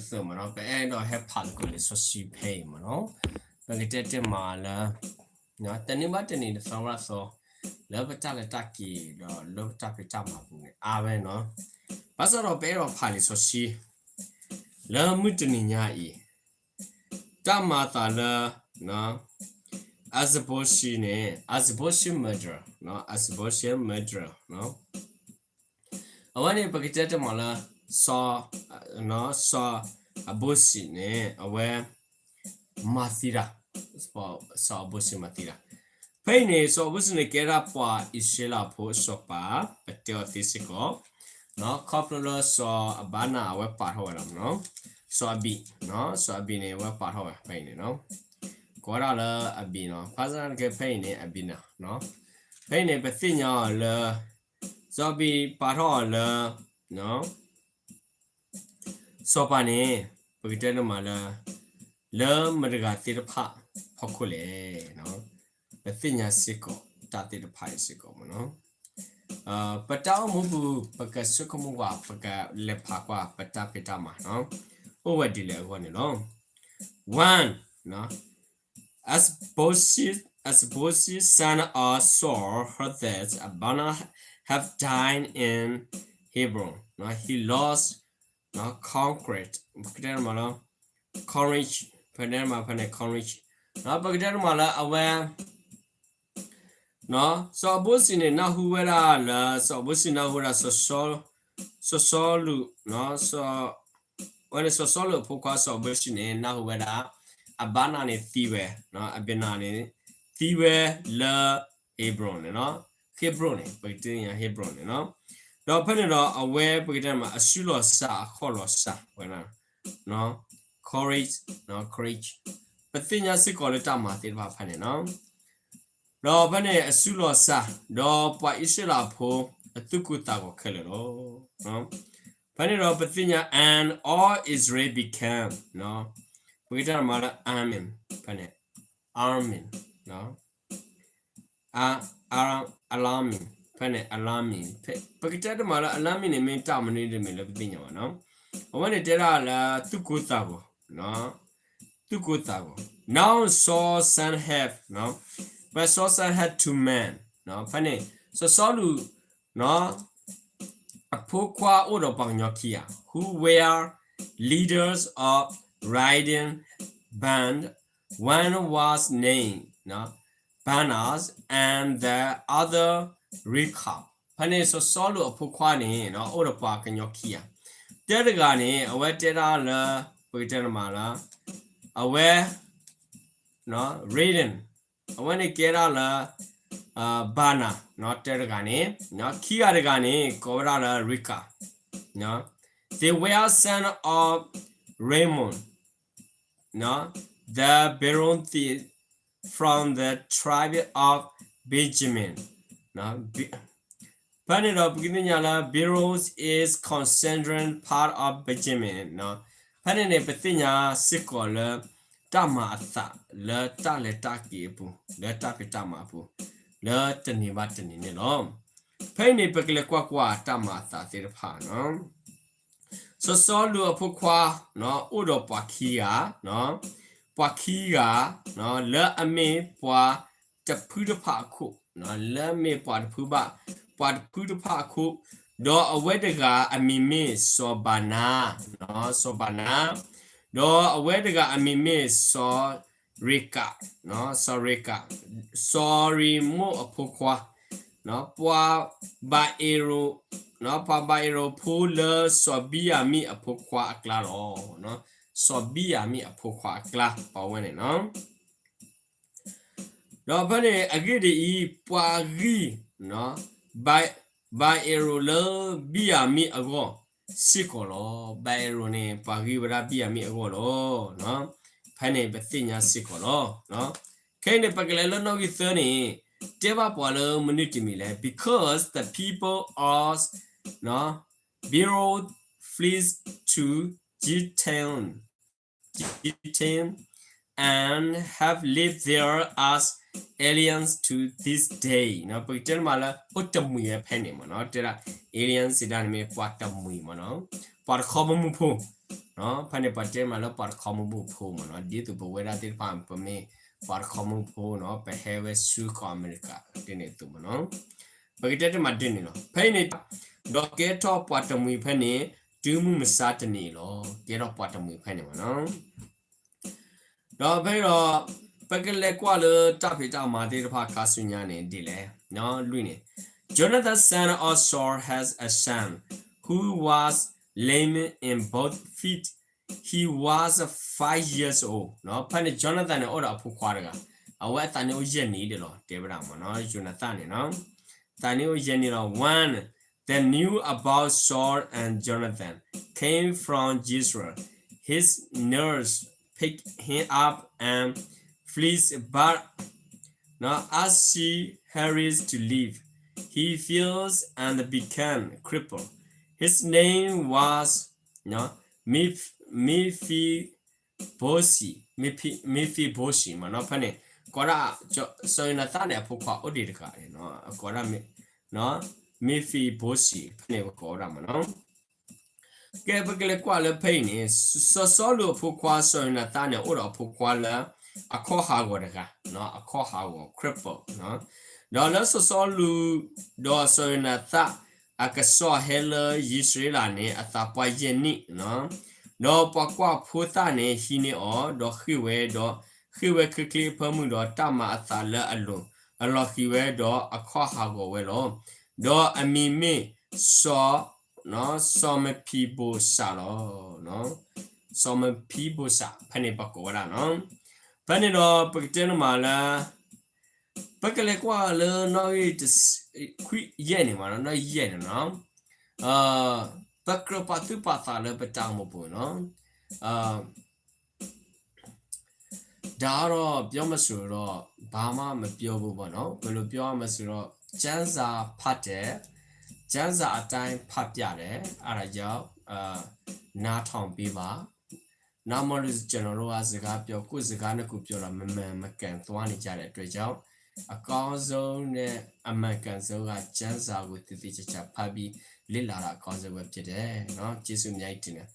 သၢမ့ၢ်နီၤ, ပအဲၣ်ဒိးဟဲဖးသကိးလံာ်စီဆှံဖဲအံၤမ့ၢ်နီၤ, ပကတဲတဲမးလၢ တနံၤဘၣ်တနံၤ တသီဘၣ်သီ လၢပတၢ်လဲၤတၢ်က့ၤ ဒီးလၢပတၢ်ဖံးတၢ်မၤပူၤန့ၣ် အါဝဲနီၤ. ဘၣ်ဆၣ်ဒီးပအဲၣ်ဒိးဖးလံာ်စီဆှံ လၢမုၢ်တနံၤညါအံၤ တၢ်မၤအသးလၢ အစဘိၣ်စံန့ၣ် အစဘိၣ်စံ murder အစဘိၣ်စံ murder အဝဲန့ၣ် ပကတဲတဲမးလၢ စီၤ စီၤအဘိၣ်စံန့ၣ် အဝဲ မၤသံတၢ်, စီၤအဘိၣ်စံမၤသံတၢ်. ဖဲအံၤန့ၣ် စီၤအဘိၣ်စံန့ၣ် ကဲဒၣ်ပှၤအံၣ်စရ့လးဖိအစီၤပၤ ပတဲအီၤသ့စ့ၢ်ကီး, ခီဖျိလၢစီၤအဘါနၤအဝဲပာ်ထီၣ်ဝဲဒၣ်မ့ၢ်နီၤ, စီၤအဘံး, စီၤအဘံးန့ၣ် အဝဲပာ်ထီၣ်ဝဲဖဲအံၤန့ၣ်နီၤ, ကိးဝဲဒၣ်လၢအဘံးနီၤ, ဘၣ်ဆၣ်သနာ်က့ဖဲအံၤန့ၣ် အဘံးနၤ, ဖဲအံၤန့ၣ် ပသ့ၣ်ညါအီၤလၢ စီၤအဘံးပာ်ထီၣ်အီၤလၢ စီၤပၤန့ၣ် ပကတဲဒ်မးလၢ လၢမတဂၤသ့ၣ်တဖၣ်ဖီခိၣ်လဲၣ်, ပသ့ၣ်ညါစ့ၢ်ကီးတၢ်သ့ၣ်တဖၣ်အံၤစ့ၢ်ကီးမ့ၢ်နီၤ. ပတၢ်အိၣ်မူပူၤ ပကဆိကမိၣ်ကွၢ် ပကလဲၤဖးကွၢ် ပတၢ်ဖံးတၢ်မၤနီၤ, အိၣ်ဝဲဒ်လဲၣ်အဂီၢ်န့ၣ်လီၤ. One, As Boaz, as Boaz son of Saul heard that Abner have died in Hebron, he lost courage, ပကတဲမးလၢ courage, ပကတဲမးဖဲန့ၣ် courage, ပကတဲမးလၢအဝဲ စီၤအဘိၣ်စံန့ၣ် နၢ်ဟူဝဲဒၣ်လၢ စီၤအဘိၣ်စံနၢ်ဟူဝဲဒၣ် စီၤစီလူး, ဝဲန့ၣ်စီၤစီလူးအဖိခွါစီၤအဘိၣ်စံန့ၣ် နၢ်ဟူဝဲဒၣ် အဘါနၤန့ၣ်သံဝဲ, အဘါနၤန့ၣ် သံဝဲလၢ Hebron န့ၣ်နီၤ, Hebron န့ၣ် ပကတဲ Hebron န့ၣ်နီၤ, ဒီးဖဲန့ၣ်ဒီးအဝဲပကတဲမး အစုလီၤစၢ်အခီၣ်လီၤစၢ်ဝဲဒၣ် courage, courage, ပသ့ၣ်ညါစ့ၢ်ကီးလၢတၢ်မၤသ့ၣ်တဖၣ်ဖဲန့ၣ်နီၤ, ဒီးဖဲန့ၣ်အစုလီၤစၢ်, ဒီးပှၤအံၣ်စရ့လးဖိ အသူၣ်ကိၢ်သးဂီၤခဲလၢာ်လီၤ. ဖဲန့ၣ်ဒီးပသ့ၣ်ညါ and all Israel became, ပကတဲမးလၢ alarmed, ဖဲန့ၣ် alarmed, alarmed, ဖဲန့ၣ် alarmed, ပကတဲတမးလၢ alarmed န့ၣ် မ့ၢ်တၢ်မနုၤတမံၤလၢပသ့ၣ်ညါဘၣ်နီၤ, အဝဲန့ၣ်တဲဒၣ်လၢသူၣ်ကိၢ်သးဂီၤ, သူၣ်ကိၢ်သးဂီၤ, Now Saul's son have, but Saul's son had two men, ဖဲန့ၣ် စီၤစီလူး အဖိခွါအိၣ်ဒီးပှၤကညီခံဂၤ who were leaders of raiding band, one was named Baanah and the other Rechab, ဖဲန့ၣ်စီၤစီလူးအဖိခွါန့ၣ် အိၣ်ဒီးပှၤကညီခံဂၤ, တၢတဂၤန့ၣ် အဝဲတဲဒၣ်လၢ ပကတဲတမးလၢ အဝဲ raiding, အဝဲန့ၣ်ကဲဒၣ်လၢ Baanah တၢတဂၤန့ၣ်, ခံဂၤတဂၤန့ၣ် ကိးဝဲဒၣ်လၢ Rechab, they were son of Rimmon, the Beerothite, from the tribe of Benjamin, ဖဲန့ၣ်ဒီးပကသ့ၣ်ညါလၢ Beeroth is considered part of Benjamin, ဖဲန့ၣ်န့ၣ် ပသ့ၣ်ညါစ့ၢ်ကီးလၢ တၢ်မၤအသးလၢတၢ်လဲၤတၢ်က့ၤအပူၤ လၢတၢ်ဖံးတၢ်မၤအပူၤ လၢတနံၤဘၣ်တနံၤန့ၣ်လီၤ. ဖဲအံၤန့ၣ် ပကလဲၤကွၢ်ကွၢ်တၢ်မၤအသးသ့ၣ်တဖၣ်နီၤ. စီၤစီလူးအဖိခွါ အိၣ်ဒီးပှၤခံဂၤ, ပှၤခံဂၤ လၢအမ့ၢ်ပှၤတဖုတဖးအခိၣ်, လၢအမ့ၢ်ပှၤတဖုဘၣ်, ပှၤတဖုတဖးအခိၣ်, ဒီးအဝဲတဂၤအမံၤမ့ၢ်စီၤဘၤနါ, စီၤဘၤနါ, ဒီးအဝဲတဂၤအမံၤမ့ၢ်စီၤရ့ကး, စီၤရ့ကး, စီၤရံမိၣ်အဖိခွါ, ပှၤဘၤအ့ရိၤ, ပှၤဘၤအ့ရိၤဖိလၢစီၤဘံၣ်ယၤမံၣ်အဖိခွါအကျါလီၤ. စီၤဘံၣ်ယၤမံၣ်အဖိခွါအကျါ ပှၤဝဲန့ၣ်နီၤ. ဒီးဖဲန့ၣ်အဂ့ၢ်ဒ်အံၤ, ပှၤဂံၢ် ဘၤအ့ရိၤလၢဘံၣ်ယၤမံၣ်အဂီၢ်စ့ၢ်ကီးလီၤ. ဘၤအ့ရိၤန့ၣ် ပှၤဂံၢ်ဝဲဒၣ်ဘံၣ်ယၤမံၣ်အဂီၢ်လီၤ. ဖဲန့ၣ်ပသ့ၣ်ညါစ့ၢ်ကီးလီၤ. ခဲအံၤန့ၣ် ပကလဲၤလၢနီၣ်ဂံၢ်သၢန့ၣ်, တဲဘၣ်ပှၤလၢမနုၤတမံၤလဲၣ်, because the people of Beeroth flee to Jittim, Jittim, and have lived there as aliens to this day. ပကတဲမးလၢ အိၣ်တမှံၤဝဲဖဲန့ၣ်မ့ၢ်နီၤ, တဲဒၣ် aliens စံးဒၣ်န့ၣ်မ့ၢ်ပှၤတမှံၤမ့ၢ်နီၤ, ပှၤတခီဘီမုၢ်ဖိ ဖဲန့ၣ်ပှၤတဲမးလၢပှၤတခီမူပူဖိမ့ၢ်နီၤ, ဒ်သိးပဝဲဒၣ်သ့ၣ်တဖၣ် ပမ့ၢ်ပှၤတခီမူဖိနီၤ, ပဟဲဝဲဆူကီၢ်အမဲရကၤဒ်န့ၣ်အသိးမ့ၢ်နီၤ, ပကတဲတမးဒ်န့ၣ်လီၤ. ဖဲအံၤန့ၣ် ဒီးကဲထီၣ်ပှၤတမှံၤဖဲန့ၣ် တုၤမုၢ်မဆါတနံၤအံၤလီၤ. ကဲထီၣ်ပှၤတမှံၤဖဲန့ၣ်မ့ၢ်နီၤ. ဒီးဖဲဒီး ပကလဲၤကွၢ်လၢတၢ်ဖံးတၢ်မၤသ့ၣ်တဖၣ်ခါဆူညါန့ၣ်ဒ်လဲၣ်. လွံၢ်န့ၣ်, Jonathan son of Saul has a son who was lame in both feet. He was five years old. ဖဲန့ၣ် Jonathan န့ၣ် အိၣ်ဒီးအဖိခွါတဂၤ, အဝဲအသးနံၣ်အိၣ်ယဲၢ်နံၣ်ဒံးလီၤ, တဲဝဲဒၣ်မ့ၢ်နီၤ, Jonathan န့ၣ်နီၤ, သးနံၣ်အိၣ်ယဲၢ်နံၣ်လီၤ. When the news about Saul and Jonathan came from Israel, his nurse picked him up and fled, but as she hurried to leave, he fell and became crippled. His name was Mephibosheth, Mephibosheth မ့ၢ်နီၤ. ဖဲန့ၣ် ကိးဒၣ် စီၤယိၤနၤသၣ်န့ၣ် အဖိခွါအိၣ်ဒံးတဂၤန့ၣ်နီၤ, ကိးဒၣ် Mephibosheth ဖဲန့ၣ်ပကိးဝဲဒၣ်မ့ၢ်နီၤ. ကဲ ပကလဲၤကွၢ်လၢဖဲအံၤန့ၣ် စီၤစီလူးအဖိခွါစီၤယိၤနၤသၣ်န့ၣ် အိၣ်ဒီးအဖိခွါလၢ အခီၣ်ဟးဂီၤတဂၤ, အခီၣ်ဟးဂီၤ cripple ဒီးလၢစီၤစီလူး ဒီးစီၤယိၤနၤသၣ် အကစီၣ်ဟဲလၢယံးစရ့လးန့ၣ် အသးပှၢ်ယဲၢ်နံၣ်, ဒီးပှၤကွၢ်ဖိသၣ်န့ၣ်ဟံးန့ၢ်အီၤ, ဒီးဃ့ၢ်ဝဲ, ဒီးဃ့ၢ်ဝဲချ့ချ့အဖၢမုၢ်, ဒီးတၢ်မၤအသးလၢအလိၤ အလီၤဃံၤဝဲ, ဒီးအခီၣ်ဟးဂီၤဝဲလီၤ. ဒီးအမံၤမ့ၢ်စီၤ စီၤမဖံဘိၣ်စးလီၤ. စီၤမဖံဘိၣ်စး ဖဲန့ၣ်ပှၤကိးဝဲဒၣ်နီၤ. ဖဲန့ၣ်ဒီးပကတဲနမးလၢ ပကလဲၤကွၢ်လၢနီၣ်ဂံၢ်ခွံယဲၢ်န့ၣ်မး, နီၣ်ဂံၢ်ယဲၢ်န့ၣ်နီၤ, ပကြၢးပာ်သူၣ်ပာ်သးလၢပတၢ်အိၣ်မူပူၤနီၤ. ဒါကတော့ ပြောမယ်ဆိုတော့ ဘာမှမပြောဘူးပေါ့နော်. ဘယ်လိုပြောရမလဲဆိုတော့ ကျမ်းစာဖတ်တယ်။ ကျမ်းစာအတိုင်းဖတ်ပြတယ်. အဲဒါကြောင့် နားထောင်ပေးပါ. နားမလီကျွန်တော်တို့ကစကားပြော ကိုယ့်စကားနဲ့ကိုယ်ပြောတာ မမှန်မကန်သွားနေကြတဲ့အတွက်ကြောင့် အကောင်းဆုံးနဲ့အမှန်ကန်ဆုံးကကျမ်းစာကိုသေသေချာချာဖတ်ပြီးလေ့လာတာအကောင်းဆုံးပဲဖြစ်တယ်နော်. ကျေးဇူးအများကြီးတင်တယ်.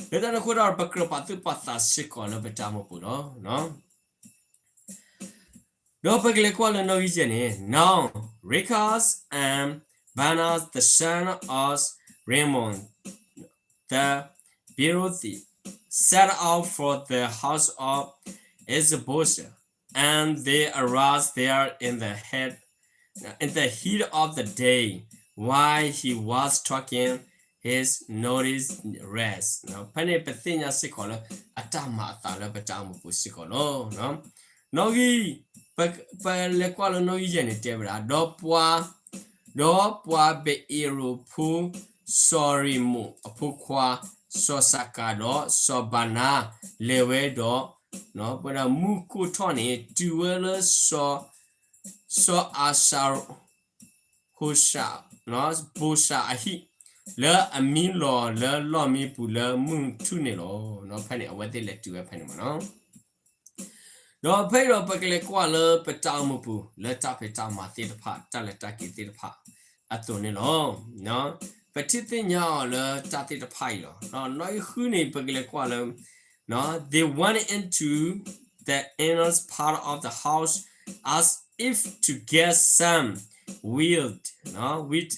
လၢတၢ်န့ၣ်အဃိဒီး ပကြၢးပာ်သူၣ်ပာ်သးစ့ၢ်ကီးလၢပတၢ်အိၣ်မူပူၤလီၤ. ဒီးပကလဲၤကွၢ်လၢနီၣ်ဂံၢ်ယဲၢ်န့ၣ်, Now Rechab and Baanah the son of Rimmon the Beerothite set out for the house of Ishbosheth, and they arrived there in the heat, in the heat of the day, while he was taking his night's rest. ဖဲန့ၣ်ပသ့ၣ်ညါစ့ၢ်ကီးလၢအတၢ်မၤအသးလၢပတၢ်အိၣ်မူပူၤစ့ၢ်ကီးလီၤ. နီၣ်ဂံၢ်, ပလဲၤကွၢ်လၢနီၣ်ဂံၢ်ယဲၢ်န့ၣ်တဲဝဲဒၣ်, ဒီးပှၤ, ဒီးပှၤဘ့းအ့ရိၣ်ဖိ စီၤရံမိၣ်အဖိခွါ စီၤစကၤဒီးစီၤဘနၤ လဲၤဝဲဒီး ပဝဲဒၣ်မူခိၣ်ထီၣ်န့ၣ် တုၤဝဲလၢ စီၤအၤစၤ ဟိၣ်ရှး, ဘိၣ်ရှးအဟံၣ် လၢအမံလီၤလၢလီၢ်မံပူၤလၢမုၢ်ထူၣ်န့ၣ်လီၤ. ဖဲန့ၣ် အဝဲသ့ၣ်လဲၤတုၤဝဲဖဲန့ၣ်မးနီၤ. ဒီးဖဲအံၤဒီးပကလဲၤကွၢ်လၢပတၢ်အိၣ်မူပူၤ လၢတၢ်ဖံးတၢ်မၤသ့ၣ်တဖၣ် တၢ်လဲၤတၢ်က့ၤသ့ၣ်တဖၣ်အသိးန့ၣ်လီၤ. ပထံၣ်သ့ၣ်ညါအီၤလၢတၢ်သ့ၣ်တဖၣ်အံၤလီၤ. နီၣ်ဂံၢ်ဃုန့ၣ် ပကလဲၤကွၢ်လၢ They went into the innermost part of the house as if to get some wheat, wheat,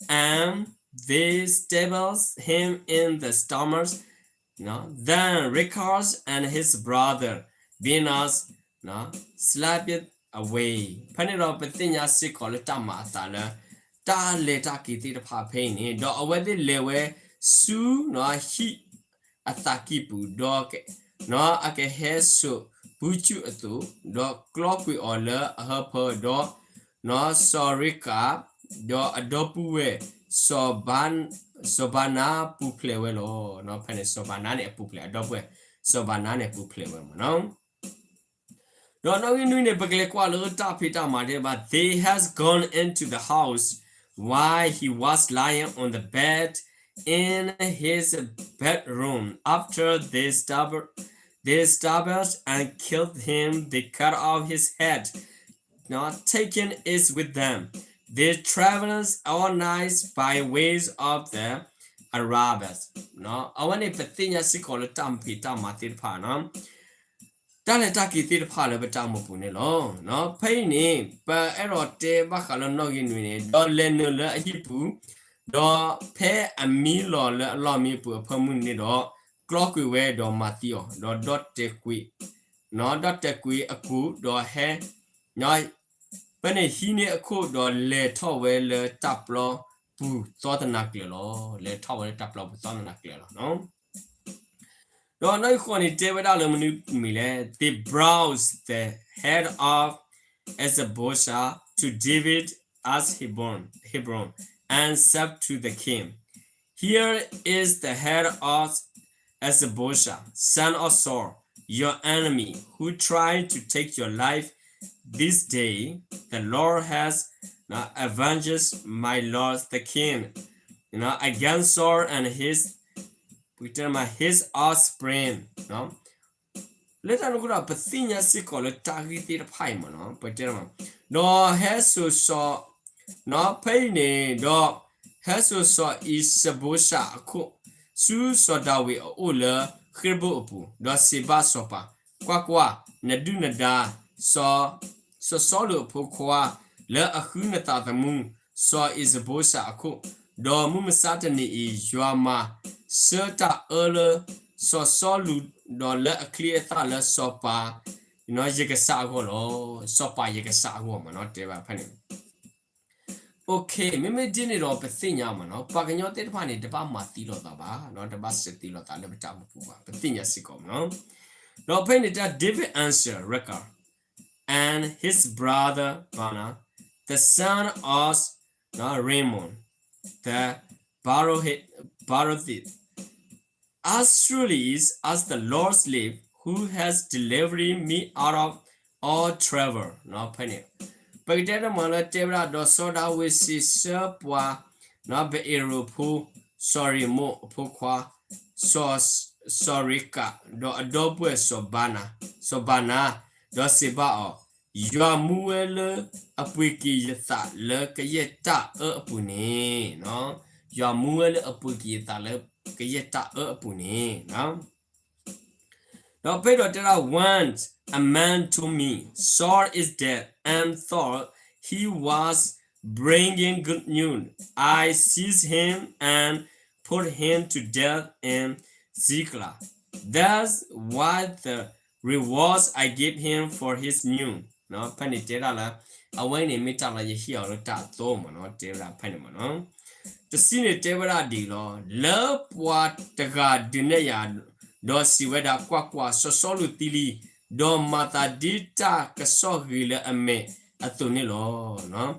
and they stabled him in the stabbles. Then Rechab and his brother Baanah slipped away. ဖဲန့ၣ်ဒီးပသ့ၣ်ညါစ့ၢ်ကီးလၢတၢ်မၤအသးလၢ တၢ်လဲၤတၢ်က့ၤသ့ၣ်တဖၣ်ဖဲအံၤန့ၣ် ဒီးအဝဲသ့ၣ်လဲၤဝဲဆူ ဟံၣ်အသးကံၢ်ပူၤ ဒီး အကဟဲစိာ်ဘုကၠူၣ်အသိး, ဒီးကျီကွံာ်အီၤလၢအဟၢဖၢ, ဒီး စီၤရ့ကး, ဒီးအဒီပုၢ်ဝဲၢ် စီၤဘနၤပူၤဖျဲးဝဲလီၤ. ဖဲန့ၣ်စီၤဘနၤန့ၣ်အပူၤဖျဲး, အဒီပုၢ်ဝဲၢ် စီၤဘနၤန့ၣ်ပူၤဖျဲးဝဲမးနီၤ. ဒီးနီၣ်ဂံၢ်နွံန့ၣ် ပကလဲၤကွၢ်လၢတၢ်ဖံးတၢ်မၤဒဲးဘး, They had gone into the house while he was lying on the bed in his bedroom. After they stab-, they stabbed and killed him, they cut off his head, not taking it with them. They traveled all night by ways of the Arabah. အဝဲန့ၣ်ပသ့ၣ်ညါစ့ၢ်ကီးလၢတၢ်ဖံးတၢ်မၤသ့ၣ်တဖၣ် တၢ်လဲၤတၢ်က့ၤသ့ၣ်တဖၣ်လၢပတၢ်အိၣ်မူပူၤန့ၣ်လီၤ. ဖဲအံၤန့ၣ် ပအဲၣ်ဒိးတဲဘၣ်ဃးလၢနီၣ်ဂံၢ်နွံန့ၣ်, ဒီးလဲၤနုာ်လၢအဟံၣ်ပူၤ, ဒီးဖဲအမံလီၤလၢအလီၢ်မံပူၤအဖၢမုၢ်န့ၣ်ဒီး, ကျီကွံာ်ဝဲဒီးမၤသံအီၤ, ဒီးဒီၣ်တဲာ်ကွံာ်, ဒီၣ်တဲာ်ကွံာ်အကူာ်, ဒီးဟဲ ဖဲန့ၣ်ဟံးန့ၢ်အခိၣ်ဒီးလဲၤထီၣ်ဝဲလၢတၢ်ပျီပူၤသီသနၤကျၢၤလီၤ. လဲၤထီၣ်ဝဲလၢတၢ်ပျီပူၤသီသနၤကျၢၤလီၤ. ဒီးနီၣ်ဂံၢ်ဃိးန့ၣ်တဲဝဲဒၣ်လၢမနုၤမံၤလဲၣ်, They brought the head of Ishbosheth to David at Hebron, Hebron and said to the king, Here is the head of Ishbosheth, son of Saul, your enemy, who tried to take your life this day. The Lord has, you know, avenged my lord the king, you know, against Saul and his, his offspring. လၢတၢ်န့ၣ်အဃိဒီး ပသ့ၣ်ညါစ့ၢ်ကီးလၢတၢ်ဂ့ၢ်သ့ၣ်တဖၣ်အံၤမ့ၢ်နီၤ, ပတဲမး, ဒီးဟဲစိာ်စီၤ, ဖဲအံၤန့ၣ်ဒီး, ဟဲစိာ်စီၤအံၡဘိၡ်အခိၣ်, ဆူစီၤဒၤဝံးအအိၣ်လၢဃ့းဘိၣ်အပူၤ, ဒီးစံးဘၣ်စီၤပၤ, ကွၢ်ကွၢ်, နဒုၣ်နဒါ, စီၤစီလူးအဖိခွါ, လၢအဃုနသးသမူ, စီၤအံၡဘိၡ်အခိၣ်, ဒီးမုၢ်မဆါတနံၤအံၤ ယွၤမၤဆၢတၢ်အၢလၢစီၤစီလူး, ဒီးလၢအချံအသၣ်လၢစီၤပၤ ယကစၢ်အဂီၢ်လီၤ. စီၤပၤယကစၢ်အဂီၢ်မ့ၢ်နီၤ, တဲဘၣ်ဖဲန့ၣ်. Okay, မ့မ့ၢ်ဒ်န့ၣ်ဒီးပသ့ၣ်ညါမ့ၢ်နီၤ, ပှၤကညီသ့ၣ်တဖၣ်န့ၣ် တဘၣ်မၤသံလိာ်သးဘၣ်, တဘၣ်စဲးသံလိာ်သးလၢပတၢ်အိၣ်မူပူၤဘၣ်, ပသ့ၣ်ညါစ့ၢ်ကီးမ့ၢ်နီၤ. ဒီးဖဲန့ၣ်တဲ David answered Rechab and his brother Baanah, the son of Rimmon, the Barothite, As surely as the Lord lives, who has delivered me out of all trouble. ဖဲန့ၣ် ပကတဲတမံၤလၢတဲဝဲဒၣ် ဒီးစီၤဒၤဝံးစံးဆၢပှၤ ဘအ့ရိၣ်ဖိ စီၤရံမိၣ်အဖိခွါ စီၤရကး ဒီးအဒီပုၢ်ဝဲၢ်စီၤဘၤနၤ, ဒီးစံးဘၣ်အီၤ, ယွၤမူဝဲလၢအပှ့ၤက့ၤယသးလၢကယဲၢ်တၢ်အၢအပူၤန့ၣ်, ယွၤမူဝဲလၢအပှ့ၤက့ၤယသးလၢကယဲၢ်တၢ်အၢအပူၤန့ၣ် ဒီးဖဲဒီးတဲဒၣ် When a man told me, Saul is dead, and thought he was bringing good news, I seized him and put him to death in Ziklag. That's what the reward I gave him for his news. ဖဲန့ၣ်တဲဒၣ်လၢ အဝဲန့ၣ်မ့ၢ်တၢ်လၢယဟ့ၣ်အီၤလၢတၢ်အသိမ့ၢ်နီၤ, တဲဝဲဒၣ်ဖဲန့ၣ်မ့ၢ်နီၤ. တဆံန့ၣ်တဲဝဲဒၣ်ဒ်အံၤလီၤ, လၢပှၤတဂၤဒုးနဲၣ်ယၤ, ဒီးစံးဝဲဒၣ်, ကွၢ်ကွၢ်, စီၤစီလူးသံလံ, ဒီးမၤသးဒ်တၢ်ကစီၣ်ဂ့ၤလၢအမဲာ်အသိးန့ၣ်လီၤ.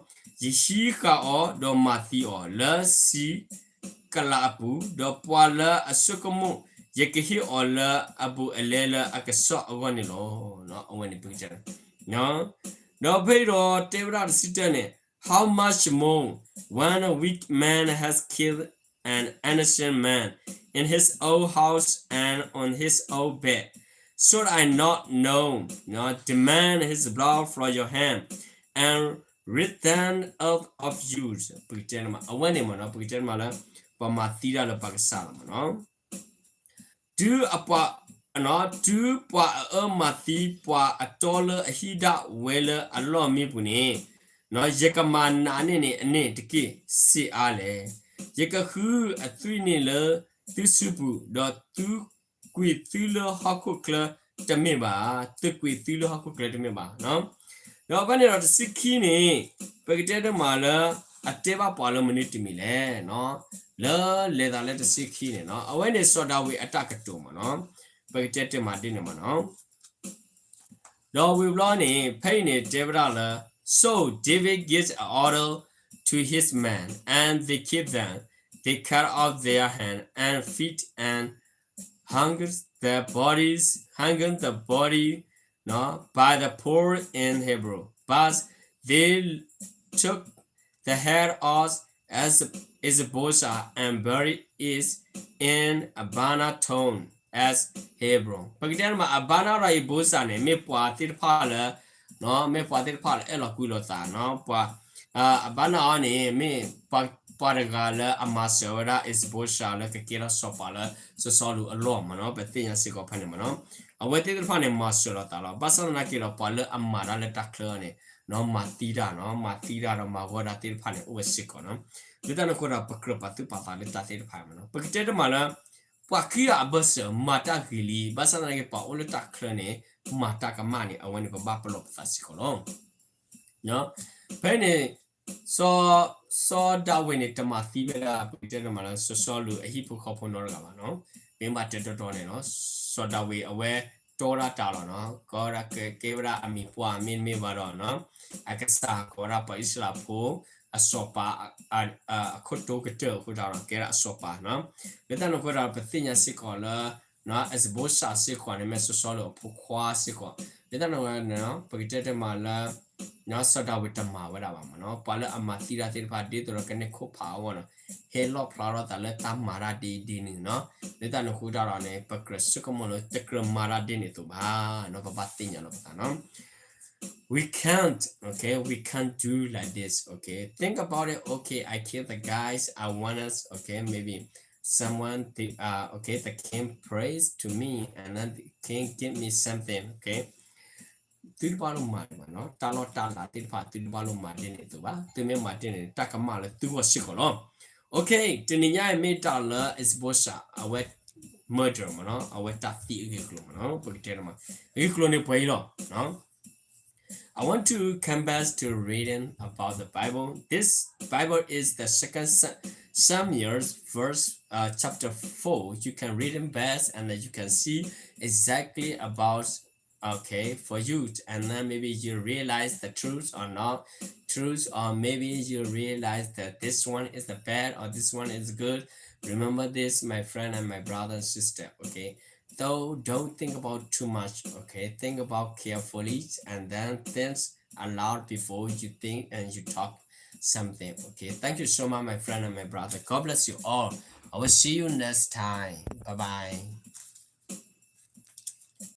ယဟံးဃာ်အီၤ, ဒီးမၤသံအီၤလၢစံကလးအပူၤ, ဒီးပှၤလၢအဆိကမိၣ် ယကဟ့ၣ်အီၤလၢအဘူးအလဲလၢအကစီၣ်အဂီၢ်န့ၣ်လီၤ. အဝဲန့ၣ်ပကတဲ ဒီးဖဲဒီးတဲဝဲဒၣ်တဆံတၢန့ၣ်, How much more when a wicked man has killed an innocent man in his own house and on his own bed? Should I not now demand his blood from your hand and rid them out of you? ပကတဲန့ၣ်မး အဝဲန့ၣ်မ့ၢ်နီၤ, ပကတဲန့ၣ်မးလၢ ပှၤမၤသံတၢ်လၢပှၤကစၢ်လီၤမ့ၢ်နီၤ. တုၤအပှၤ, တုၤပှၤအအၢမၤသံပှၤအတီလၢအဟံၣ်ဒၣ်ဝဲလၢအလီၢ်မံပူၤန့ၣ်, ယကမၤနးန့ၢ်န့ၢ်အန့ၣ်တက့ၢ်စ့အါလဲၣ်. ယကဃုအသွံၣ်န့ၣ်လၢသုစုပူၤ, ဒီးသုးကွံာ်သုလၢဟီၣ်ခိၣ်ချၢတမ့ၢ်ဘၣ်, သုးကွံာ်သုလၢဟီၣ်ခိၣ်ချၢတမ့ၢ်ဘၣ်. ဒီးဖဲန့ၣ်ဒီးတဆံခံန့ၣ်, ပကတဲတမးလၢ အတဲဘၣ်ပှၤလၢမနုၤတမံၤလဲၣ်, လၢလဲၤသးလၢတဆံခံန့ၣ်, အဝဲန့ၣ်စီၤဒၤဝံးအတၢ်ကတိၤမ့ၢ်နီၤ, ပကတဲတမးဒ်န့ၣ်မ့ၢ်နီၤ. ဒီးဝံၤဘျီန့ၣ် ဖဲအံၤန့ၣ်တဲဝဲဒၣ်လၢ, So David gave an order to his men, and they killed them. They cut off their hand and feet and hanged their bodies, hanged the body, no, by the pool in Hebron. But they took the head of Ishbosheth and buried it in Abana tomb at Hebron. ပကတဲမး Abana ဒီး Ishbosheth န့ၣ် မ့ၢ်ပှၤသ့ၣ်တဖၣ်လၢ, မ့ၢ်ပှၤသ့ၣ်တဖၣ်လၢအဲၣ်လီၤကွံလိာ်သးနီၤ, ပှၤ, Abana အီၤန့ၣ် မ့ၢ်ပှၤ ပှၤတဂၤလၢအမၤစၢၤဝဲဒၣ် Ishbosheth လၢကကဲထီၣ်စီၤပၤလၢစီၤစီလူးအလီၢ်မ့ၢ်နီၤ, ပသ့ၣ်ညါစ့ၢ်ကီးဖဲန့ၣ်မ့ၢ်နီၤ, အဝဲသ့ၣ်တဖၣ်န့ၣ် မၤစၢၤလီၤသးလီၤ. ဘၣ်ဆၣ်သနာ်က့ဒီး ပှၤလၢအမၤတၢ်လၢတၢ်ချၢန့ၣ် နီၤ မၤသံတၢ်နီၤ, မၤသံတၢ်ဒီးမၤဂီၤတၢ်သ့ၣ်တဖၣ်န့ၣ် အိၣ်ဝဲစ့ၢ်ကီးနီၤ. လၢတၢ်န့ၣ်အဃိဒီး ပကြၢးပာ်သူၣ်ပာ်သးလၢတၢ်သ့ၣ်တဖၣ်မ့ၢ်နီၤ. ပကတဲတမံၤလၢ ပှၤခံဂၤအဘၢၣ်စၢၤ မၤတၢ်ဂ့ၤလံ, ဘၣ်ဆၣ်သနာ်က့ ပှၤအိၣ်လၢတၢ်ချၢန့ၣ် မၤတၢ်ကမၣ်န့ၣ် အဝဲန့ၣ် ပဘၣ်ပလီၢ်ပသးစ့ၢ်ကီးလီၤ. ဖဲန့ၣ် စီၤ စီၤဒၤဝံးန့ၣ် တမၤသံဝဲဒၣ် ပကတဲတမံၤလၢ စီၤစီလူးအဟံၣ်ဖိဃီဖိနီတဂၤဘၣ်နီၤ. မ့ၢ်ဘၣ်တဲတီတီန့ၣ်နီၤ, စီၤဒၤဝံးအဝဲတီဒၣ်တၢ်လီၤနီၤ, ကဲဝဲဒၣ်ကဲဝဲဒၣ်အမံၤပှၢ်မ့တမ့ၢ်ဘၣ်ဒီးနီၤ, အကစၢ်ကိးဝဲဒၣ်ပှၤအံၣ်စရ့လးဖိ အစီၤပၤ အခိၣ်တိကတၢၢ်အဃိတၢ်ဒီး ကဲဒၣ်အစီၤပၤနီၤ. လၢတၢ်န့ၣ်အဃိဒီး ပသ့ၣ်ညါစ့ၢ်ကီးလၢ အံၣ်စဘိၡးစ့ၢ်ကီးန့ၣ် မ့ၢ်စီၤစီလူးအဖိခွါစ့ၢ်ကီး. လၢတၢ်န့ၣ်အဃိ ပကတဲတမံၤလၢ စီၤဒၤဝံးတမၤဝဲဒၣ်ဘၣ်မ့ၢ်နီၤ, ပှၤလၢအမၤသံတၢ်သ့ၣ်တဖၣ် ဒ်သိးဒီးကန့ၢ်ခိၣ်ဖးအဂီၢ်နီၤ, ဟဲလီၣ်ဖျါထီၣ်သးလၢတၢ်မၤတၢ်ဒ်အံၤဒ်နုၤနီၤ. လၢတၢ်န့ၣ်အဃိတၢ်ဒီးန့ၣ် ပကြၢးဆိကမိၣ်လၢ တကြၢးမၤတၢ်ဒ်န့ၣ်အသိးဘၣ်နီၤ, ပဘၣ်သ့ၣ်ညါလီၤပသးနီၤ. We can't, okay, we can't do like this, okay. Think about it, okay, I kill the guys, I want us, okay, maybe someone, the, uh, okay, the king prays to me, and then the king give me something, okay. သုတဘၣ်လိၣ်မၤဒ်န့ၣ်ဘၣ်နီၤ, တၢ်လီၢ်တၢ်လၤသ့ၣ်တဖၣ် သုတဘၣ်လိၣ်မၤဒ်န့ၣ်အသိးဘၣ်, သုမ့ၢ်မၤဒ်န့ၣ် တၢ်ကမၣ်လၢသုဂီၢ်စ့ၢ်ကီးလီၤ. Okay, တနံၤညါအံၤမ့ၢ်တၢ်လၢ အံၣ်စဘိၡး အဝဲ murder မ့ၢ်နီၤ, အဝဲတၢ်သံအဂ့ၢ်အကျိၤမ့ၢ်နီၤ, ပကတဲတမံၤ အဂ့ၢ်အကျိၤန့ၣ်ပှဲၤအံၤလီၤ. I want to come back to reading about the Bible. This Bible is the second Sa-, Samuel, verse, uh, chapter four. You can read it best, and then you can see exactly about, okay, for you. And then maybe you realize the truth or not truth, or maybe you realize that this one is the bad or this one is good. Remember this, my friend and my brother and sister, okay? So don't think about too much, okay? Think about carefully and then think aloud before you think and you talk something, okay? Thank you so much, my friend and my brother. God bless you all. I will see you next time. Bye bye.